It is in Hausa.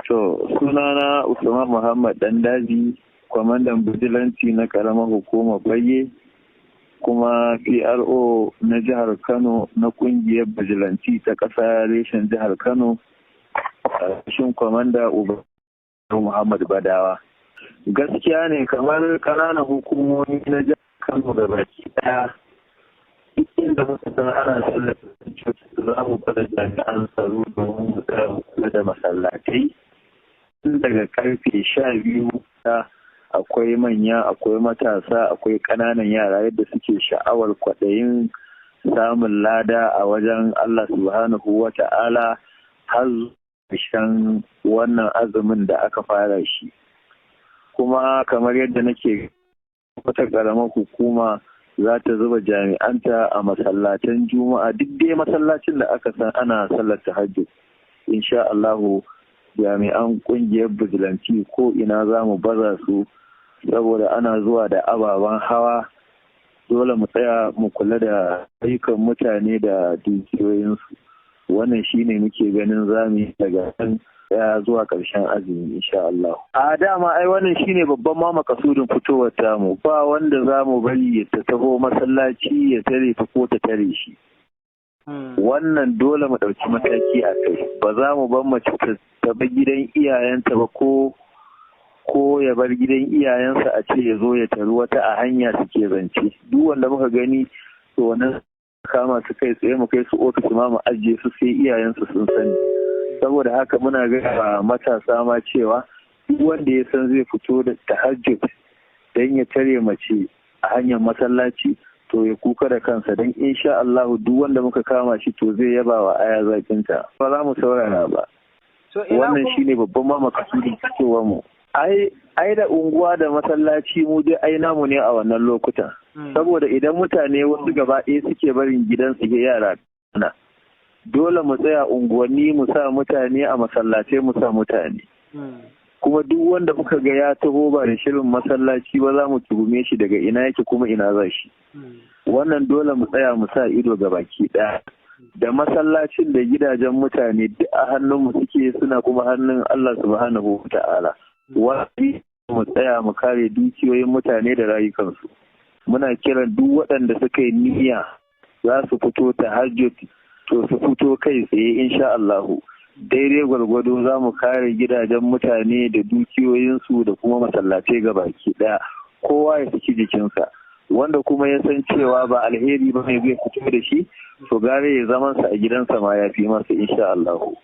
To, sunana Usman Muhammad Dandaji, kwamandan bijilanti na ƙaramar hukumar Fage, kuma PRO na jihar Kano na ƙungiyar bijilanti ta ƙasa reshen jihar Kano, ƙarƙashin kwamanda Uba Muhammad Badawa. Gaskiya ne, kamar ƙananan hukumomi na jihar Kano da baki ɗaya, inda muka san ana sallar coci, za mu bada jami'an tsaro domin mu tsaya mu kula da masallatai. Tun daga karfe 12, akwai manya, akwai matasa, akwai ƙananan yara, yadda suke sha'awar kwaɗayin samun lada a wajen Allah Subhanahu wa Ta'ala har ƙarshen wannan azumin da aka fara shi. Kuma kamar yadda nake, wata ƙaramar hukuma za ta zuba jami'anta a masallatan Juma'a, duk dai masallacin da aka san ana sallar tahajjud, insha Allahu jami'an kungiyar bijilanti ko ina za mu baza su, saboda ana zuwa da ababen hawa. Dole mu tsaya mu kula da ayyukan mutane da dukiyoyinsu. Wannan shine muke ganin za mu yi daga nan ya zuwa ƙarshen azumi, insha Allah. A dama ai wannan shine babban ma makasudin fitowar tamu. Ba wanda za mu bari ya ta taho masallaci ya tare ta ko ta tare shi. Wannan dole mu ɗauki mataki a kai. Ba za mu bar mace ta bar gidan iyayenta ba, ko ya bar gidan iyayensa, a ce ya zo ya taru wata a hanya suke zance. Duk wanda muka gani, to wannan kama su kai tsaye mu kai su ofis ma mu ajiye su sai iyayensu sun sani. Saboda haka muna gaya matasa ma cewa duk wanda ya san zai fito da tahajjud don ya tare mace a hanyar masallaci, to ya kuka da kansa, don insha Allah duk wanda muka kama shi, to zai yaba wa aya zakinta. Ba za mu saurara ba. Wannan shine babban ma makasudin fitowar mu. Ai da unguwa da masallaci mu dai ai namu ne a wannan lokutan, saboda idan mutane wasu gaba ɗaya suke barin gidansu, yara na dole mu tsaya unguwanni mu sa mutane, a masallatai mu sa mutane. Kuma duk wanda muka ga ya taho ba da shirin masallaci ba, za mu tuhume shi daga ina yake kuma ina za shi. Wannan dole mu tsaya mu sa ido ga baki ɗaya, da masallacin da gidajen mutane, duk a hannunmu suke, suna kuma hannun Allah Subhanahu wa Ta'ala. Wani mu tsaya mu kare dukiyoyin mutane da rayukansu. Muna kiran duk waɗanda suka yi niyya za su fito tahajjud, to su fito kai tsaye. Insha Allahu daidai gwargwado za mu kare gidajen mutane da dukiyoyinsu da kuma masallatai ga baki ɗaya. Kowa ya saki jikinsa. Wanda kuma ya san cewa ba alheri ba ne zai fito da shi, to gare ya zamansa a gidansa ma ya fi masa, insha Allahu.